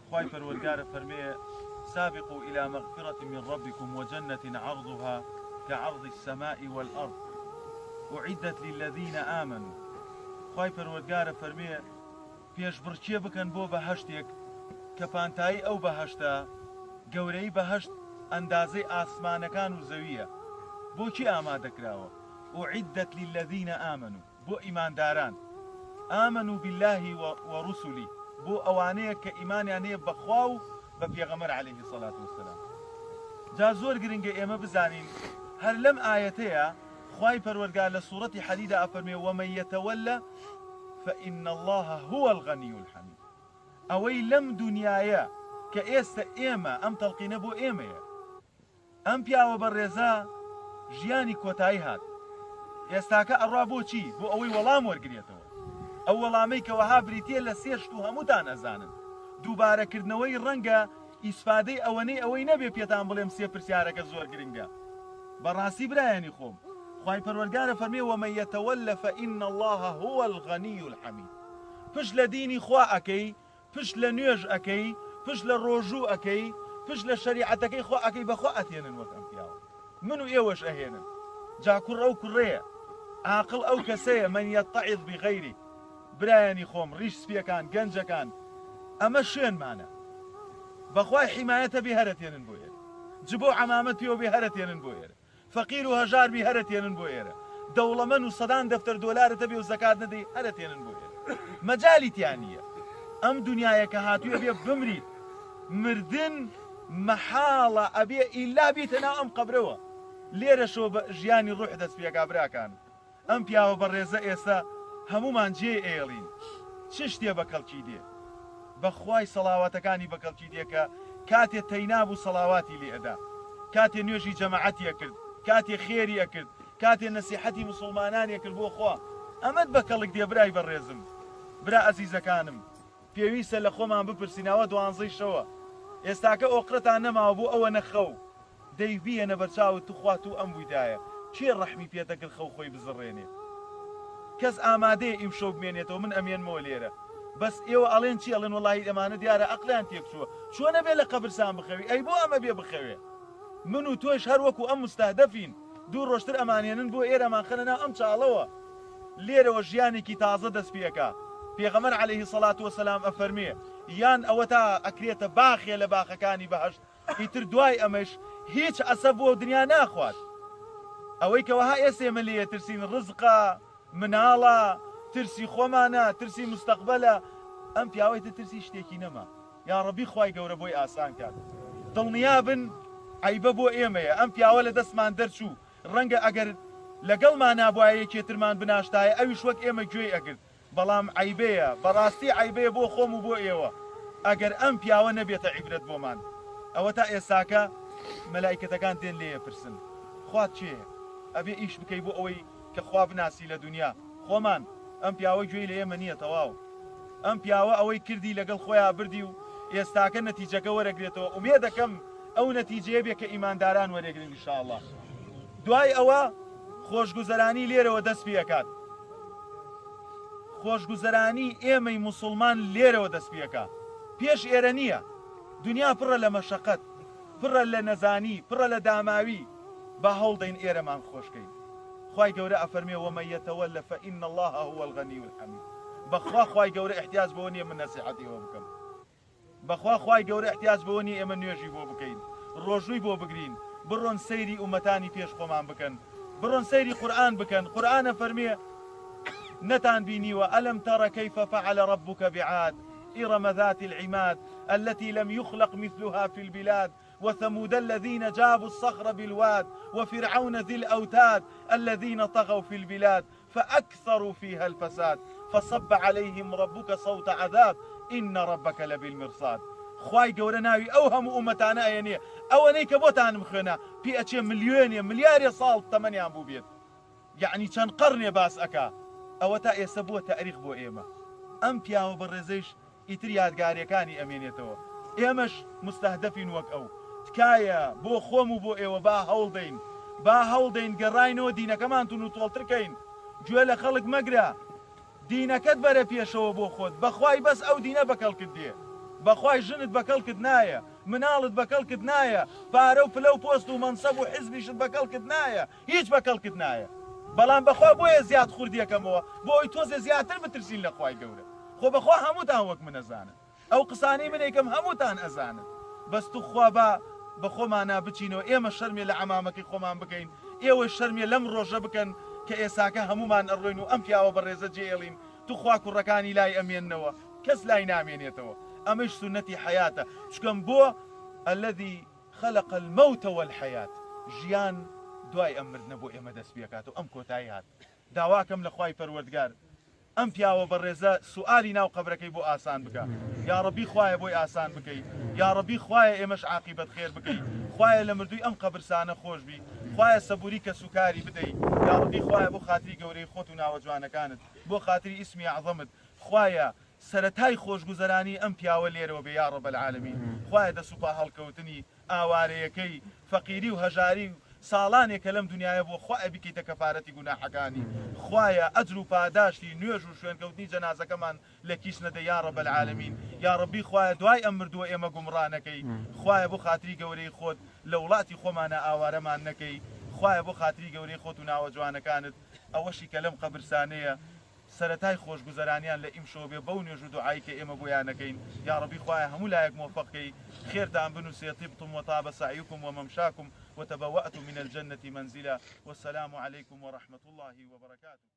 خوای پەروەردگار ئەفەرمێ، سابقوا الی مغفرە من ربکم وجنە عرضها کعرض السماء والارض اعدت للذین آمنوا خوای پەروەردگار ئەفەرمێ، پێشبڕکێ بکەن بۆ بەهەشتێک کە پانتایی ئەو بەهەشتە، گەورەیی بەهەشت ئەندازەی ئاسمانەکان و زەوییە، بۆ کێ ئامادەکراوە؟ اعدت للذین آمنوا. بۆ ئیمانداران، آمنوا باللە و رسله، بۆ ئەوانەیە کە ئیمانیان هەیە بە خوا و بە پێغەمبەر علیه الصلوة والسلام. جا زۆر گرنگە ئێمە بزانین هەر لەم ئایەتەیا خوای پەروەردگار لە سوڕەتی حەدیدا ئەفەرموێ ومن یتول فان اللە هو الغنی الحمید ئەوەی لەم دونیایە کە ئێستە ئێمە ئەم تەڵقینە بۆ ئێمەیە ئەم پیاوە بەڕێزە ژیانی کۆتایی هات ئێستاکە ئەڕوا بۆ چی؟ بۆ ئەوەی وەڵام وەرگرێتەوە ئەو وەڵامەی کە وەها بریتیە لە سێ شت و هەمووتان ئەزانن دووبارە کردنەوەی ڕەنگە ئیسفادەی ئەوەنەی ئەوەی نەبێ پێتان بڵێم سێ پرسیارەکە زۆر گرنگە بەڕاستی برایانی خۆم خوای پەروەرگار ئەفەرمێ ومن یتول فان اللە هو الغنی الحمید پشت لە دینی خوا ئەکەی پشت لە نوێژ ئەکەی پشت لە ڕۆژوو ئەکەی پشت لە شەریعەتەکەی خوا ئەکەی بەخوا ئەتهێنن وەک ئەم پیاوە من و ئێوەش ئەهێنن جا کوڕ ئەو کوڕەیە عاقڵ ئەو کەسەیە من یتعظ بغیره برایانی خۆم ڕیش سپیەکان گەنجەکان ئەمە شوێنمانە بەخوای حیمایەتە بێ هەرەتێنن بۆ ئێرە جبۆ عەمامەت پێوە بێ هەرەتێنن بۆ ئێرە فەقیر و هەژار بی هەرەتێنن بۆ ئێرە دەوڵەمەن و سەدان دەفتەر دۆلارت هەبێ و زەکات نەدەی هەرەتێنن بۆ ئێرە مەجالی تیا نییە ئەم دنیایە کە هاتووی ئەبێ بمریت مردن مەحاڵە ئەبێ ئیلا بیتە ناو ئەم قەبرەوە لێرەشەوە بە ژیانی ڕوح دەست پێکا براکانم ئەم پیاوە بەڕێزە ئێستا هەموومان جێی ئەیەڵین چ شتێ بە کەڵکی دێ بەخوای سەڵاواتەکانی بە کەڵکی دێ کە کاتێ تەینا بوو سەڵاواتی لێ ئەدا کاتێ نوێژی جەماعەتی ئەکرد کاتێ خێری ئەکرد کاتێ نەسیحەتی موسوڵمانانی ئەکرد بۆ خوا ئەمەت بە کەڵک دێ برای بەڕێزم برا ئەزیزەکانم پێویستە لە خۆمان بپرسین ئەوە دوانزەی شەوە ئێستاکە ئۆقرەتان نەماوە بۆ ئەوەنە خەو دەی بیەنە بەرچاوت توخوا تو ئەم بویتایە کێ ڕەحمی پێتەکرد خەو خۆی بزڕێنێ کەس ئامادەیە ئیمشەو بمێنێتەوە من ئەمێنمەوە لێرە بەس ئێوە ئەڵێن چی ئەڵێن وەڵاهی ئەمانە دیارە ئەقڵیان تێکچووە چۆن ئەبێ لە قەبرسان بخەوی ئەی بۆ ئەمە بێ بخەوێ من و تۆیش هەر وەکو ئەم مستهدفین دوو ڕۆژتر ئەمانهێنن بۆ ئێرە ئەمانخەنە ناو ئەم چاڵەوە لێرەوە ژیانێکی تازە دەست پێ ئەکا پێغەمبەر علیه الصلوة والسلام ئەفەرموێ یان ئەوەتا ئەکرێتە باخێ لە باخەکانی بەهەشت ئیتر دوای ئەمەش هیچ عەسەب بۆ دنیا ناخوات ئەوەی کە وەها ئێستا ئێمە لێی ئەترسین ڕزقە مناڵە ترسی خۆمانە ترسی مستەقبەلە ئەم پیاوە ئیتر ترسی شتێکی نەما یاڕەبی خوای گەورە بۆی ئاسان کات دڵنیابن عەیبە بۆ ئێمەیە ئەم پیاوە لە دەستمان دەرچوو ڕەنگە ئەگەر لەگەڵمان نابوایە یەکێترمان بناشتایە ئەویش وەک ئێمە گوێی ئەگرت بەڵام عەیبەیە بەڕاستی عەیبەیە بۆ خۆم و بۆ ئێوە ئەگەر ئەم پیاوە نەبێتە عیبرەت بۆمان ئەوەتا ئێساکە مەلایکەتەکان دێن لێ ئەپرسن خوات کێیە ئەبێ ئیش بکەی بۆ ئەوەی کە خوا بناسی لە دونیا خۆمان ئەم پیاوە گوێی لە ئێمە نیە تەواو ئەم پیاوە ئەوەی کردی لەگەڵ خۆیا بردی و ئێستاکە نەتیجەکە وەرەگرێتەوە ئومێدەکەم ئەو نەتیجەیە بێ کە ئیمانداران وەرێگرن ان شاء اللە دوای ئەوە خۆشگوزەرانی لێرەوە دەست پێ ئەکات خۆشگوزەرانی ئێمەی موسوڵمان لێرەوە دەست پێ ئەکا پێش ئێرە نییە دنیا پڕە لە مەشەقەت پڕە لە نەزانی پڕە لە داماوی با هەوڵدەین ئێرەمان خۆشکەین خوای گەورە ئەفەرمێ ومن یتول فان اللە هو الغنی الحمید بەخوا خوای گەورە احتیاج بەوە نییە من نەسیحەتی ئێوە بکەم بەخوا خوای گەورە احتیاج بەوە نیە ئێمە نوێژی بۆ بکەین ڕۆژووی بۆ بگرین بڕۆن سەیری ئومەتانی پێش خۆمان بکەن بڕۆن سەیری قورئان بکەن قورئان ئەفەرمێ نەتان بینیوە الم تر کیف فعل ربک بعاد ارم ذات العماد التي لم يخلق مثلها في البلاد وثمود الذين جابوا الصخر بالواد وفرعون ذي الأوتاد الذين طغوا في البلاد فأکثروا فیها الفساد فصب علیهم ربک صوت عذاب ان ربک لبالمرصاد خوای گەورە ناوی ئەو هەموو ئومەتانە ئەیەنێ ئەوەنەی کە بۆتانم خوێنا پێ ئەچێ ملیۆنێ ملیارێ ساڵ تەمەنیان بووبێت یەعنی چەند قەڕنێ باس ئەکا ئەوەتا ئێسە بووە تەئریخ بۆ ئێمە ئەم پیاوە بەڕێزەیش ئیتر یادگاریەکانی ئەمێنێتەوە ئێمەش موستەهدەفین وەک ئەو تکایە بۆ خۆم و بۆ ئێوە با هەوڵدەین با هەوڵدەین گەڕاینەوە دینەکەمان تونوتۆڵتر کەین گوێ لە خەڵک مەگرە دینەکەت بەرە پێشەوە بۆ خۆت بەخوای بەس ئەو دینە بەکەڵکت دێ. بەخوای ژنت بەکەڵکت نایە، مناڵت بەکەڵکت نایە، پارە و پلە و پۆست و مەنسەب و حزبیشت بەکەڵکت نایە، هیچ بەکەڵکت نایە. بەڵام بەخوا بۆیە زیاد خوردیەکەمەوە بۆ ئەوەی تۆزێ زیاتر بترسین لە خوای گەورە. خۆ بەخوا هەمووتان وەک من ئەزانن. ئەو قسانەی من ئەیکەم هەمووتان ئەزانن. بەس توخوا با بە خۆمانا بچینەوە ئێمە شەرمێ لە عەمامەکەی خۆمان بکەین، ئێوەش شەرمێ لەم ڕۆژە بکەن کە ئێساکە هەموومان ئەڕۆین و ئەم پیاوە بەڕێزە جێئێڵین، توخوا کوڕەکانی لای ئەمێننەوە کەس لای نامێنێتەوە ئەمەیش سوننەتی حەیاتە چکەم بۆ الذی خلق الموت والحیاة ژیان دوای ئەم مردنە بۆ ئێمە دەست پێکات و ئەم کۆتایی هات داواکەم لە خوای پەروەردگار ئەم پیاوە بەڕێزە سوئالی ناو قەبرەکەی بۆ ئاسان بکە یاڕەبی خوایە بۆی ئاسان بکەی یاڕەبی خوایە ئێمەش عاقیبەت خێر بکەی خوایە لە مردووی ئەم قەبرسانە خۆش بی خوایە سەبوری کەسوکاری بدەی یاڕەبی خوایە بۆ خاتری گەورەی خۆت و ناوە جوانەکانت بۆ خاتری ئیسمی اعظمت خوایە سەرەتای خۆشگوزەرانی ئەم پیاوە لێرەوە بێ یاڕب العالمین خوایە دەس و پا هەڵکەوتنی ئاوارەیەکەی فەقیری و هەژاری و ساڵانێکە لەم دونیایە بووە خوایە بیکەیتە کەفارەتی گوناحەکانی خوایە ئەجر و پاداشتی نوێژ و شوێنکەوتنی جەنازەکەمان لە کیس نەدەی یاڕب العالمین یاڕەبی خوایە دوای ئەم مردووە ئێمە گومڕا نەکەی خوایە بۆ خاتری گەورەی خۆت لە وڵاتی خۆمانا ئاوارەمان نەکەی خوایە بۆ خاتری گەورەی خۆت و ناوە جوانەکانت ئەوەشی کە لەم قەبرسانەیە سەرەتای خۆشگوزەرانیان لە ئیمشەوە بێ بەو نوێژ و دوعای کە ئێمە بۆیان ئەکەین یاڕەبی خوایە هەموو لایەک مۆفەق کەی خێرتان بنوسێ طبتم وطاب سعیکم وممشاکم وتبوأتم من الجنة منزلا والسلام علیکم ورحمة اللە وبرکاته.